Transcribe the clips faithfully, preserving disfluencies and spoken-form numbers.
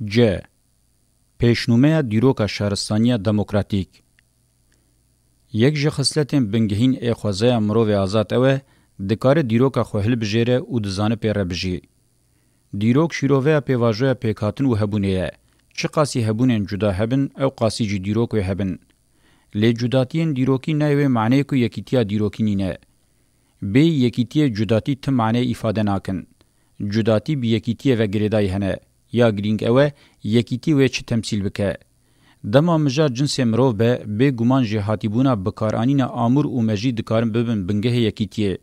C. Pêşnûmeya dîroka şaristaniya demokratîk. Yek ji xisletên bingehîn ê xwezaya mirovê azad ew e, dikare dîroka xwe hilbijêre û dizane pê re bijî. Dîrok şîroveya pêvajoya pêkhatin û hebûnê ye. Çiqasî hebûnên cuda hebin, ew qasî jî dîrok wê hebin. Lê cudatiyên dîrokî nayê wê maneyê ku yekîtiya dîrokî nîne. Bê yekîtiyê cudatî ti maneyê îfade nakin. Cudatî bi yekîtiyê ve girêdayî hene. Ya girîng ew e, yekîtî wê çi temsîl bike. Dema mijar cinsê mirov be, bêguman jêhatîbûna bikaranîna amûr û mejî dikarin bibin bingehê yekîtiyê.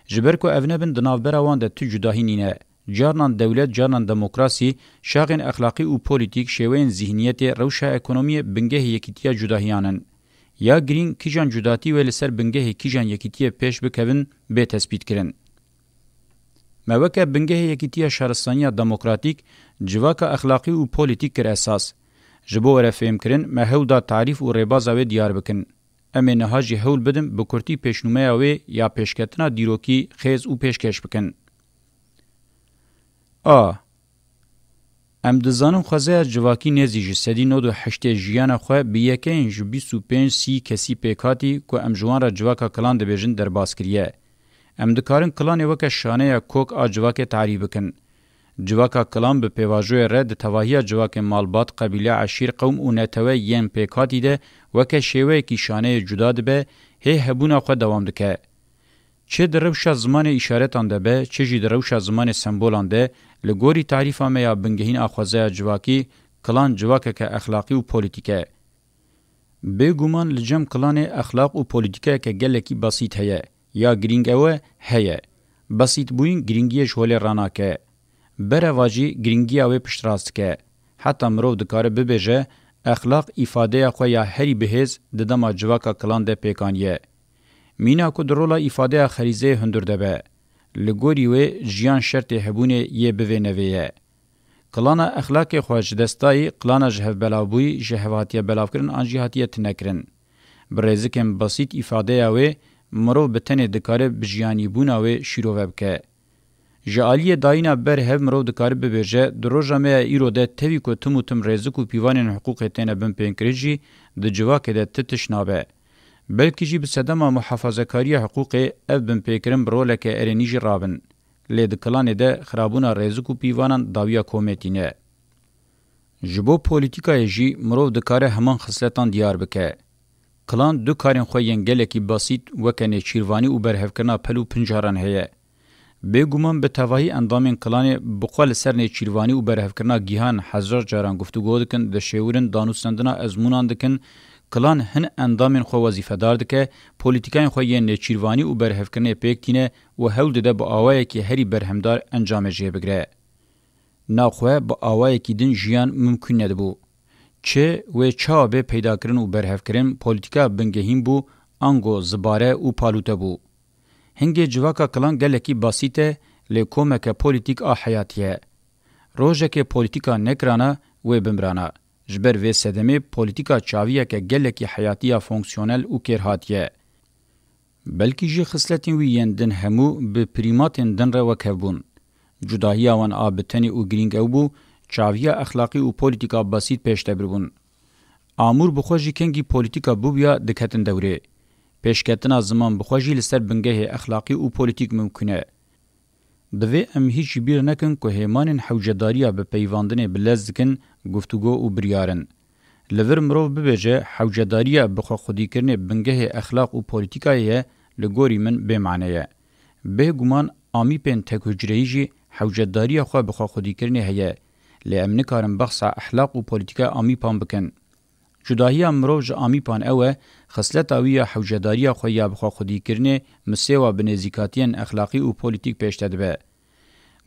Ji ber ku ev nebin, di navbera wan de tu cudahî nîne. Carnan dewlet, carnan demokrasî, şaxên exlaqî û polîtîk, şêweyên zîhniyetê, rewşa ekonomiyê bingehê yekîtiya cudahiyan in. Ya girîng, kîjan cudatî wê li ser bingehê kîjan yekîtiyê pêş bikevin, bê tespîtkirin. Me weke bingehê yekîtiya şaristaniya demokratîk, civaka exlaqî û polîtîk kir esas. Ji bo were fêhmkirin, me hewl da tarîf û rêbaza wê diyar bikin. Em ê niha jî hewl bidin bi kurtî pêşnûmeya wê ya pêşketina dîrokî xêz û pêşkêş bikin. A. Em dizanin xwezaya civakî nêzî ji sedî nod û heştê jiyana xwe bi yekeyên ji bîst û pênc sî kesî pêk hatî ku em ji wan re civaka kilan dibêjin derbas kiriye. Em dikarin kilanê weke şaneya kok a civakê tarîf bikin. Civaka kilan bi pêvajoyê re di tevahiya civakên malbat, qebîle, eşîr, qewm û netewe yên pêkhatî de weke şêweyekî şaneyê cuda dibe, hê hebûna xwe dewam dike. Çi di rewşa zimanê îşaretan de be, çi jî di rewşa zimanê sembolan de, li gorî tarîfa me ya bingehîn a xwezaya civakî, kilan civakeke exlaqî û polîtîk e. Bêguman li cem kilanê exlaq û polîtîkayeke gelekî besît heye. Ya girîng ew e, heye. Besîtbûyîn girîngiyê ji holê ranake. Berevajî girîngiya wê piştrast dike. Heta mirov dikare bibêje, exlaq îfadeya xwe ya herî bihêz di dema civaka kilan de pêk aniye. Mîna ku di rola îfadeya xerîzeyê hundir de be. Li gorî wê jiyan şertê hebûnê yê bivê nevê ye. Kilana exlaqê xwe ji dest dayî, kilana ji hev belavbûyî, ji hev hatiye belavkirin an jî hatiye tinekirin. Bi rêzikên besît îfadeya wê, mirov bi tenê dikare bi jiyanîbûna wê şîrove bike. Ji aliyê dayîna ber hev mirov dikare bibêje, di roja me ya îro de tevî ku tim û tim rêzik û pîvanên hiqûqê têne binpêkirin jî, di civakê de ti tişt nabe. Belkî jî bi sedema muhafazekariya hiqûqê ev binpêkirin bi roleke erênî jî rabin. Lê di kilanê de xirabûna rêzik û pîvanan dawiya komê tîne. Ji bo polîtîkayê jî mirov dikare heman xisletan diyar bike. Kilan du karên xwe yên gelekî besît weke nêçîrvanî û berhevkirina pel û pincaran heye. Bêguman bi tevahî endamên kilanê bi xwe li ser nêçîrvanî û berhevkirina gihan hezar caran guftûgo dikin, dişêwirin, danûstendina ezmûnan dikin, kilan hin endamên xwe wezîfedar dike, polîtîkayên xwe yên nêçîrvanî û berhevkirinê pêk tîne û hewl dide bi awayekî herî berhemdar encamê jê bigire. Naxwe bi awayekî din jiyan mimkûn nedibû. Çi wê çawa bê peydakirin û berhevkirin, polîtîka bingehîn bû, ango zibare û palûte bû. Hingê civaka kilan gelekî basît e, lê komeke polîtîk a heyatî ye. Rojekê polîtîka nekirana, wê bimirana. Ji ber vê sedemê polîtîka çaviyeke gelekî heyatî ya fonksiyonel û kêrhatî ye. Belkî jî xisletên wî yên din hemû bi prîmatên din re wekhev bûn. Cudahiya wan a bi tenê û girîng ew bû, çaviya exlaqî û polîtîka besît pêş de biribûn. Amûr bi xwe jî kengî polîtîka bûbûya diketin dewrê. Pêşketina ziman bi xwe jî li ser bingehê exlaqî û polîtîk mimkûn e. Divê em hîç ji bîr nekin ku hêmanên hewcedariya bi peyvandinê bi lez dikin, guftûgo û biryar in. Li vir mirov bibêje, hewcedariya bi xwe xwedîkirinê bingehê exlaq û polîtîkayê ye, li gorî min bêmane ye. Bêguman amîpên tekhucreyî jî hewcedariya xwe bi xwe xwedîkirinê heye, lê em nikarin behsa exlaq û polîtîkaya amîpan bikin. Cudahiya mirov ji amîpan ew e, xisleta wî ya hewcedariya xwe ya bi xwe xwedîkirinê misêwa bi nêzîkatiyên exlaqî û polîtîk pêş de dibe.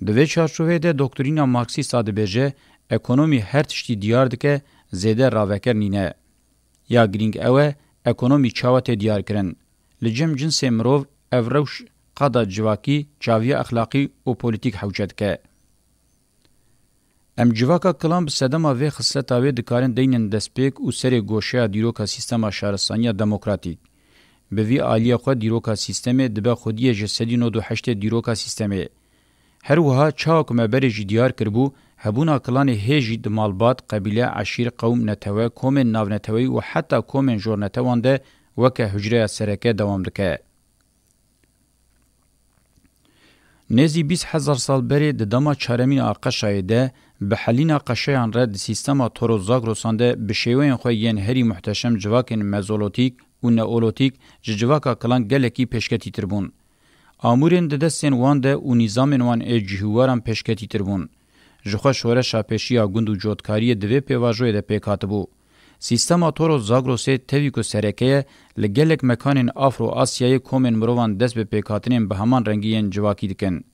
Di vê çarçoveyê de doktrîna Marksîst a dibêje, ekonomî her tiştî diyar dike, zêde raveker nîne. Ya girîng ew e, ekonomî çawa tê diyarkirin? Li cem cinsê mirov ev rewş qada civakî, çaviya exlaqî û polîtîk hewce dike. Em civaka kilan bi sedema vê xisleta wê dikarin deynin destpêk û serê goşeya dîroka sîstema şaristaniya demokratîk. Bi vî aliyê xwe dîroka sîstemê dibe xwediyê ji sedî nod û heştê dîroka sîstemê. Her wiha çawa ku me berê jî diyar kiribû, Hebûna kilanê hê jî di malbat, qebîle, eşîr, qewm, netewe, komên navneteweyî û heta komên jornetewan de weke hucreya sereke dewam dike. Nêzî bîst hezar sal berê di dema çaremîn a Qeşayê de, bi helîna qeşeyan re di sîstema Toro Zagrosan de bi şêweyên xwe yên herî muhteşem civakên mezolotîk û neolotîk ji civaka kilan gelekî pêşketîtir bûn. Amûrên di destên wan de û nîzamên wan ê cihûwaran pêşketîtir bûn. Ji xwe şoreşa pêşî ya gund û cotkariyê di vê pêvajoyê de pêk hatibû. Sîstema Toro Zagrosê tevî ku sereke ye, li gelek mekanên Afro Asyayê komên mirovan dest bi pêkhatinên bi heman rengî yên civakî dikin.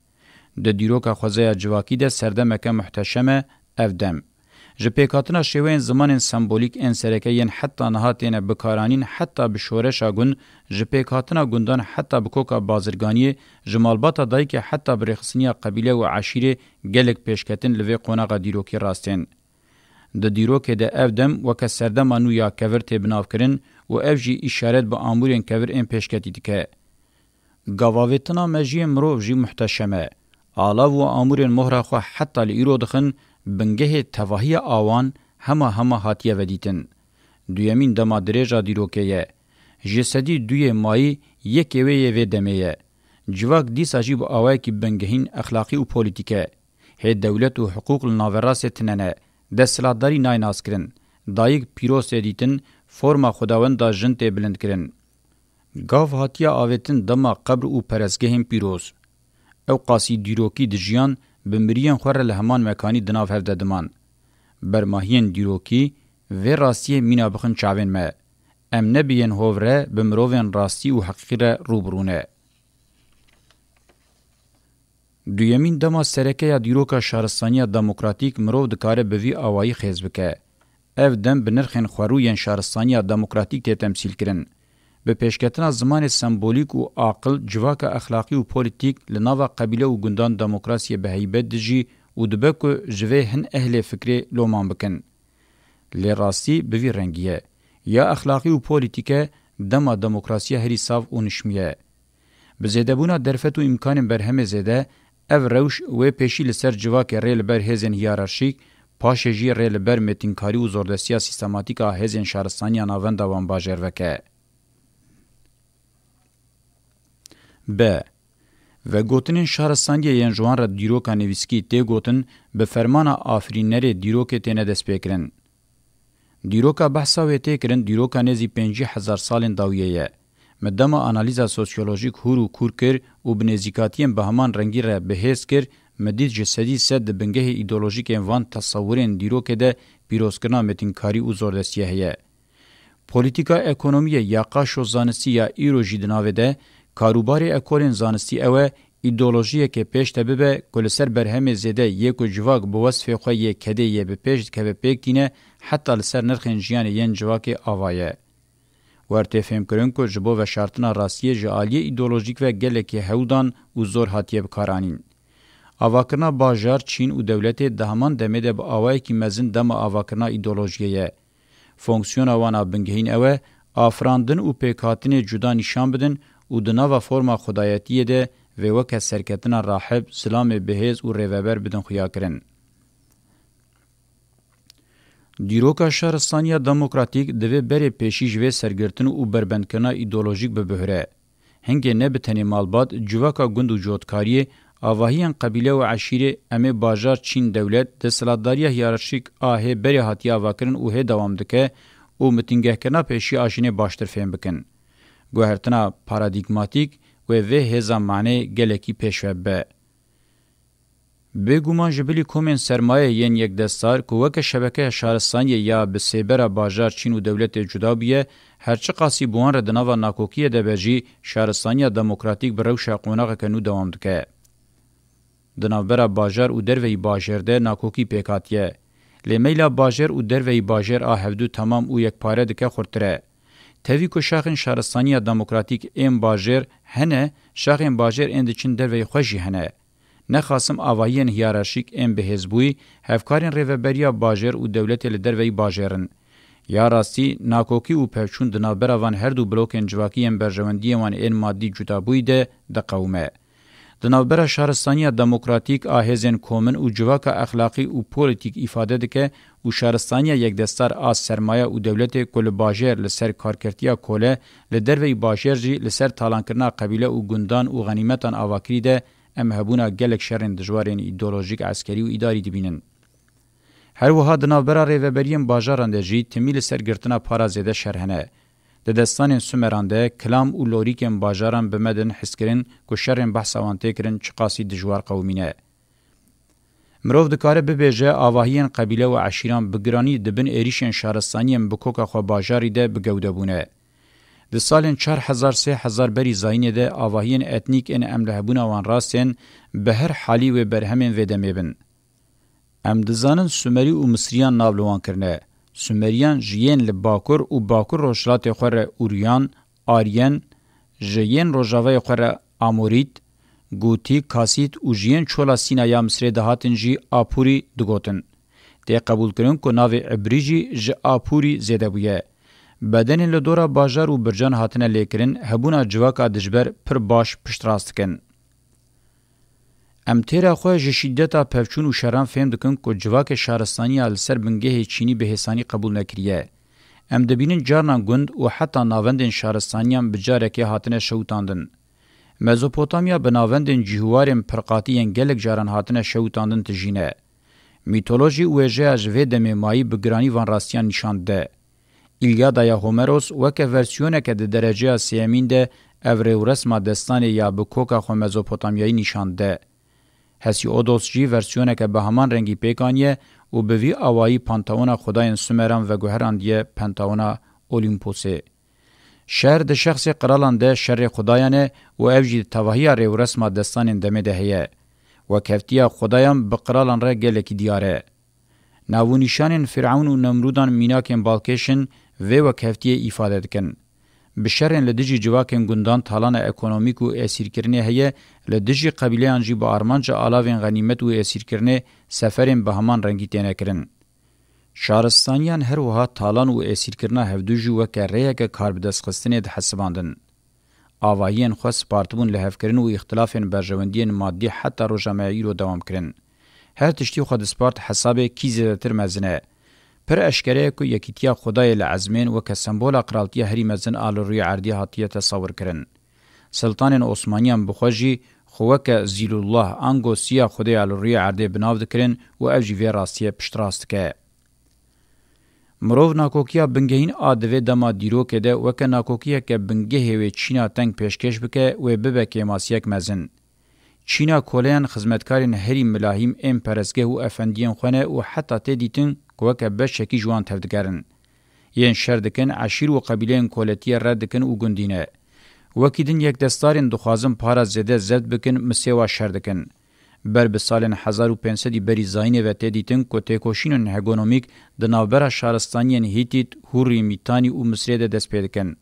Di dîroka xwezaya civakî de serdemeke muhteşem e ev dem. Ji pêkhatina şêweyên zimanên sembolîk ên sereke yên heta niha têne bikaranîn, heta bi şoreşa gund, ji pêkhatina gundan heta bi koka bazirganiyê, ji malbata dayikê heta bi rêxistiniya qebîle û eşîrê gelek pêşketin li vê qonaxa dîrokî rastên. Di dîrokê de ev dem weke serdema nû ya kevir tê binavkirin û ev jî îşaret bi amûrên kevir ên pêşketî dike. Gavavêtina mejiyê mirov jî muhteşem e. Alav û amûrên mohra xwe heta li îro dixin, bingehê tevahiya awan hema hema hatiye vedîtin. Duyemîn dema dirêj a dîrokê ye. Ji sedî duyê mayî yekê wê yê vê demê ye. Civak dîsa jî bi awayekî bingehîn exlaqî û polîtîk e. Hê dewlet û hiqûq li naverastê tine ne. Desthilatdarî nayê naskirin. Dayik pîroz tê dîtin, forma xwedawenda jin tê bilindkirin. Gav hatiye avêtin dema qebr û perestgehên pîroz. Ew qasî dîrokî dijiyan, bi miriyên xwe re li heman mekanî di nav hev de diman. Bermahiyên dîrokî vê rastiyê mîna bixin çavên me. Em ne bi yên hov re, bi mirovên rastî û heqîqî re rû bi rû ne. Duyemîn dema sereke ya dîroka şaristaniya demokratîk mirov dikare bi vî awayî xêz bike. Ev dem bi nirxên xwerû yên şaristaniya demokratîk tê temsîlkirin. Bi pêşketina zimanê sembolîk û aqil, civaka exlaqî û polîtîk li nava qebîle û gundan demokrasiyê bi heybet dijî û dibe ku ji vê hin ehlê fikrê loman bikin. Lê rastî bi vî rengî ye. Ya exlaqî û polîtîk e, dema demokrasiya herî sav û nişmî ye. Bi zêdebûna derfet û îmkanên berhemê zêde, ev rewş wê pêşî li ser civakê rê li ber hêzên hiyerarşîk, paşê jî rê li ber mêtinkarî û zordestiya sîstematîk a hêzên şaristaniya navenda wan bajêr veke. B. Vegotinên şaristaniyê yên ji wan re dîroka nivîskî tê gotin, bi fermana afirînerê dîrokê têne destpêkirin. Dîroka behsa wê tê kirin dîroka nêzî pêncî hezar salên dawiyê ye. Min dema analîza sosyolojîk hûr û kûr kir û bi nêzîkatiyên bi heman rengî re bi hêz kir, min dît ji sedî sed di bingehê îdeolojîk ên van tesewirên dîrokê de pîrozkirina mêtinkarî û zordestiyê heye. Polîtîka ekonomiyê ya qaşo zanistî ya îro jî di navê de, karûbarê ekolên zanistî ew e, îdeolojiyeke pêş de bibe ku li ser berhemê zêde yê ku civak bi wesfê xwe yê kedê yê bi pêş dikeve pêk tîne, heta li ser nirxên jiyanê yên civakê ava ye. Wer tê fêmkirin ku ji bo veşartina rastiyê ji aliyê îdeolojîk ve gelekî hewdan û zor hatiye bikaranîn. Avakirina bajar, çîn û dewletê di heman demê de bi awayekî mezin dema avakirina îdeolojiyê ye. Fonksiyona wan a bingehîn ew e, afirandin û pêkhatinê cuda nîşan bidin û di nava forma xwedayetiyê de vê weke serketina rahib, zilamê bihêz û rêveber bidin xuyakirin. Dîroka şaristaniya demokratîk divê berê pêşî ji vê sergirtin û berbendkirina îdeolojîk bibihre. Hingê ne bi tenê malbat, civaka gund û cotkariyê, avahiyên qebîle û eşîrê, em ê bajar, çîn, dewlet, desthilatdariya hiyerarşîk a hê berê hatiye avakirin û hê dewam dike û mitingehkirina pêşî a jinê baştir fêm bikin. Guhertina paradîgmatîk wê vê hêza manê gelekî pêşve bibe. Bêguman ji bilî komên sermayê yên yekdestar ku weke şebekeya şaristaniyê ya bi sêbera bajar, çîn û dewletê cuda bûye, her çiqasî bi wan re di nava nakokiyê de be jî, şaristaniya demokratîk bi rewşa qonaxeke nû dewam dike. Di navbera bajar û derveyî bajêr de nakokî pêk hatiye. Lê meyla bajêr û derveyî bajêr a hevdu temam û yekpare dike xurttir e. Tevî ku şaxên şaristaniya demokratîk ên bajêr hene, şaxên bajêr ên diçin derveyî xwe jî hene. Nexasim avahiyên hiyerarşîk ên bihêzbûyî, hevkarên rêveberiya bajêr û dewletê li derveyî bajêr in. Ya rastî, nakokî û pevçûn di navbera van her du blokên civakî yên berjewendiyên wan ên madî cudabûyî de diqewime. Di navbera şaristaniya demokratîk a hêzên komin û civaka exlaqî û polîtîk îfade dike û şaristaniya yekdestar a sermaya û dewletê ku li bajêr li ser karkertiya kole, li derveyî bajêr jî li ser talankirina qebîle û gundan û xenîmetan avakirî de, em hebûna gelek şerên dijwarên îdeolojîk, eskerî û îdarî dibînin. Her wiha di navbera rêveberiyên bajaran de jî timî li ser girtina para zêde şer hene. Di destanên Sumeran de kilam û lorîkên bajaran bi me din hizkirin ku şerên behsa wan tê kirin çiqasî dijwar qewimîne. Mirov dikare bibêje, avahiyên qebîle û eşîran bi giranî di bin êrîşên şaristaniyên bi koka xwe bajarî de bi gewde bûne. Di salên çar hezar sê hezar berî zayînê de avahiyên etnîk ên em li hebûna wan rastên bi her halî wê berhemên vê demê bin. Em dizanin Sumerî û Misriyan nav li wan kirine. Sumeriyan ji yên li bakur û bakur rojhilatê xwe re Ûriyan, Aryen, ji yên rojavayê xwe re Amorît, Gûtî, Kasît û ji yên çola Sîna ya Misrê dihatin jî Apûrî digotin. Tê qebûlkirin ku navê Ibrî jî ji Apûrî zêde bûye. Bedenên li dora bajar û bircan hatine lêkirin, hebûna civaka dijber pir baş piştrast dikin. Em têra xwe ji şîdeta pevçûn û şeran fêm dikin ku civakê şaristaniya li ser bingehê çînî bi hêsanî qebûl nekiriye. Em dibînin carnan gund û heta navendên şaristaniyan bi carekê hatine şewitandin. Mezopotamya bi navendên cîhwarên pirqatî yên gelek caran hatine şewitandin tijî ne. Mîtolojî û wêjeya ji vê demê mayî bi giranî van rastiyan nîşan dide. Îlyada ya Homeros weke versiyoneke di dereceya sêyemîn de ev rêwresma destanê ya bi koka xwe Mezopotamyayî nîşan dide. Hesiodos jî versiyoneke bi heman rengî pêk aniye û bi vî awayî panteona xwedayên Sumeran veguherandiye panteona Olîmposê. Şer di şexsê qiralan de şerê xwedayan e û ev jî di tevahiya rêwresma destanên demê de heye. Wekhevtiya xwedayan bi qiralan re gelekî diyar e. Nav û nîşanên Fîrewn û Nemrûdan mînakên balkêş in vê wekheftiyê îfade dikin. Bi şerên li dijî civakên gundan talana ekonomîk û esîrkirinê heye, li dijî qebîleyan jî bi armanca alavên xenîmet û esîrkirinê seferên bi heman rengî têne kirin. Şaristaniyan her wiha talan û esîrkirina hevdû jî weke rêyeke karbidestxistinê dihesibandin. Avahiyên xwe spartibûn lihevkirin û îxtilafên berjewendiyên madî heta roja me ya îro dewam kirin. Her tiştî xwe dispart hesabê kî zêdetir mezin e. Pir eşkere ye ku yekîtiya Xwedayê li ezmên weke sembola qiraltiya herî mezin a li rûyê erdî hatiye tesewir kirin. Siltanên Osmaniyan bi xwe jî xwe weke Zîlullah, ango Siya Xwedê ya li rûyê erdê bi nav dikirin û ev jî vê rastiyê piştrast dike. Mirov nakokiya bingehîn a di vê dema dîrokê de weke nakokiyeke bingehê wê çîna teng pêşkêş bike, wê bibe kêmasiyek mezin. Çîna koleyan xizmetkarên herî milahîm ên perestgeh û efendiyên xwe ne û heta tê dîtin ku weke beşekî ji wan tevdigerin. Yên şer dikin, eşîr û qebîleyên koletiyê red dikin û gundî ne. Wekî din yekdestarên dixwazin para zêde zebt bikin, misêwa şer dikin. Ber bi salên hezar û pênc sedî berî zayînê ve tê dîtin ku têkoşînên hegemonîk di navbera şaristaniyên Hîtît, Hûrî, Mîtanî û Misrê de dest pê dikin.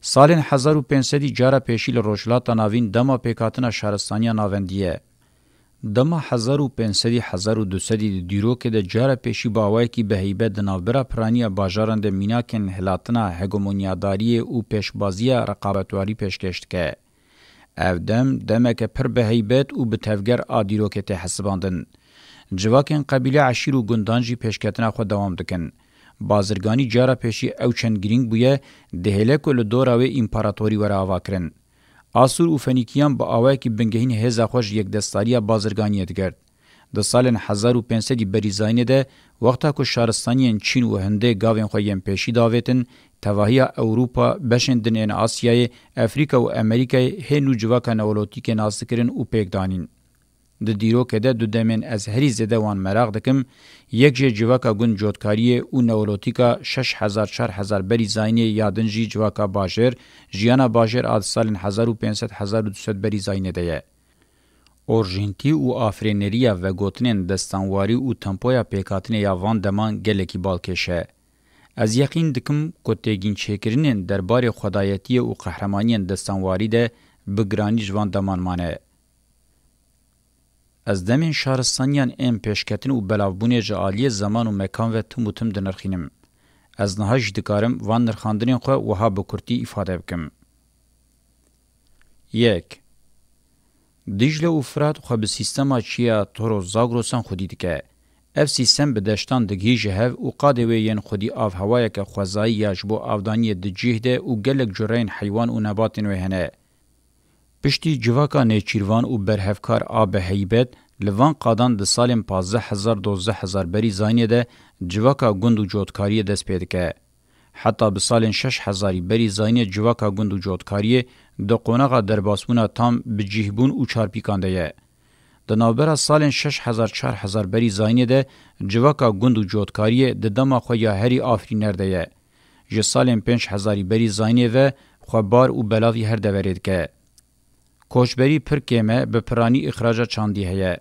Salên hezar û pênc sedî cara pêşî li Rojhilata Navîn dema pêkhatina şaristaniya navendî ye. Dema hezar û pênc sedî hezar û du sedî di dîrokê de cara pêşî bi awayekî bi heybet di navbera piraniya bajaran de mînakên hilatina hegemonyadariyê û pêşbaziya reqabetwarî pêşkêş dike. Ev dem, demeke pir bi heybet û bi tevger a dîrokê tê hesibandin. Civakên qebîle, eşîr û gundan jî pêşketina xwe dewam dikin. Bazirganî cara pêşî ew çend girîng bûye, dihêle ku li dora wê împaratorî were avakirin. Asûr û Fenîkiyan bi awayekî bingehîn hêza xwe ji yekdestariya bazirganiyê digirt. Di salên hezar û pênc sedî berî zayînê de, wexta ku şaristaniyên Çîn û Hindê gavên xwe yên pêşî davêtin, tevahiya Ewropa, beşên din ên Asyayê, Efrîka û Amerîkayê hê nû civaka neolotîkê nas dikirin û pêk danîn. Di dîrokê de du demên ez herî zêde wan meraq dikim, yek jê civaka gund cotkariyê û neolotîka şeş hezar çar hezar berî zayînê, ya din jî civaka bajêr, jiyana bajêr a di salên hezar û pênc sed hezar û du sed berî zayînê de ye. Orjîntî û afirêneriya vegotinên destanwarî û tempoya pêkhatinê ya van deman gelekî balkêş e. Ez yeqîn dikim ku têgînçêkirinên derbarê xwedayetiyê û qehremaniyên destanwarî de bi giranî ji van deman mane. Ez demên şaristaniyan ên pêşketin û belavbûnê ji aliyê zeman û mekan ve tim û tim dinirxînim. Ez niha jî dikarim van nirxandinên xwe wiha bi kurtî îfade bikim. Yek. Dîcle û Firat xwe bi sîstema çiya Toro Zagrosan xwedî dike. Ev sîstem bi deştan digihîje hev û qadê wê yên xwedî avhewayeke xwezayî ya ji bo avdaniyê di cih de û gelek cureyên heywan û nebatên wê hene. Piştî civaka nêçîrvan û berhevkar a bi heybet, li van qadan di salên pazdeh hezar dozdeh hezar berî zayînê de civaka gund û cotkariyê dest pê dike. Heta bi salên şeş hezarî berî zayînê civaka gund û cotkariyê di qonaxa derbasbûna tam bi cihbûn û çarpîkan de ye. Di navbera salên şeş hezar çar hezar berî zayînê de civaka gund û cotkariyê di dema xwe ya herî afirîner de ye. Ji salên pênc hezarî berî zayînê ve xwe bar û belavî her deverê dike. Koçberî pir kêm e, bi piranî îxraca çandî heye.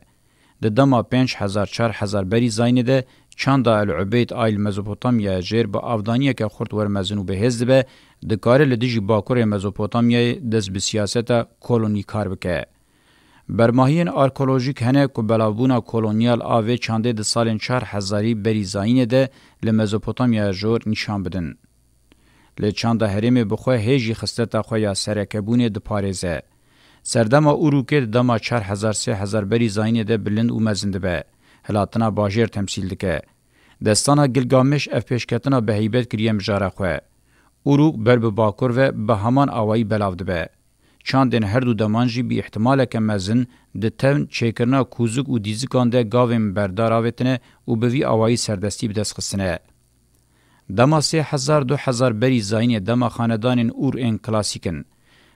Di dema pênc hezar çar hezar berî zayînê de çanda El Ubeyd a li Mezopotamyaya jêr bi avdaniyeke xurt wer mezin û bihêz dibe, dikare li dijî bakurê Mezopotamyayê dest bi siyaseta kolonîkar bike. Bermahiyên arkeolojîk hene ku belavbûna kolonyal a vê çandê di salên çar hezarî berî zayînê de li Mezopotamyaya jor nîşan bidin. Lê çanda herêmê bi xwe hê jî xisleta xwe ya serekebûnê diparêze. Serdema Urûkê di dema çar hezar sê hezar berî zayînê de bilind û mezin dibe. Hilatina bajêr temsîl dike. Destana Gilgameş ev pêşketina bi heybet kiriye mijara xwe. Urûk ber bi bakur ve bi heman awayî belav dibe. Çandên her du deman jî bi îhtimaleke mezin di tevn çêkirina kûzik û dîzikan de gavên berdar avêtine û bi vî awayî serdestî bi dest xistine. Dema sê hezar du hezar berî zayînê dema xanedanên Ûr ên klasîk in.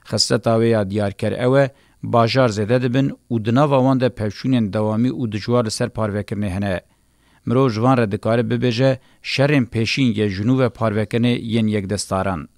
Xisleta wê ya diyarker ew e, bajar zêde dibin û di nava wan de pevçûnên dewamî û dijwar li ser parvekirinê hene. Mirov ji van re dikare bibêje şerên pêşîn yê ji nû ve parvekirinê yên yekdestaran.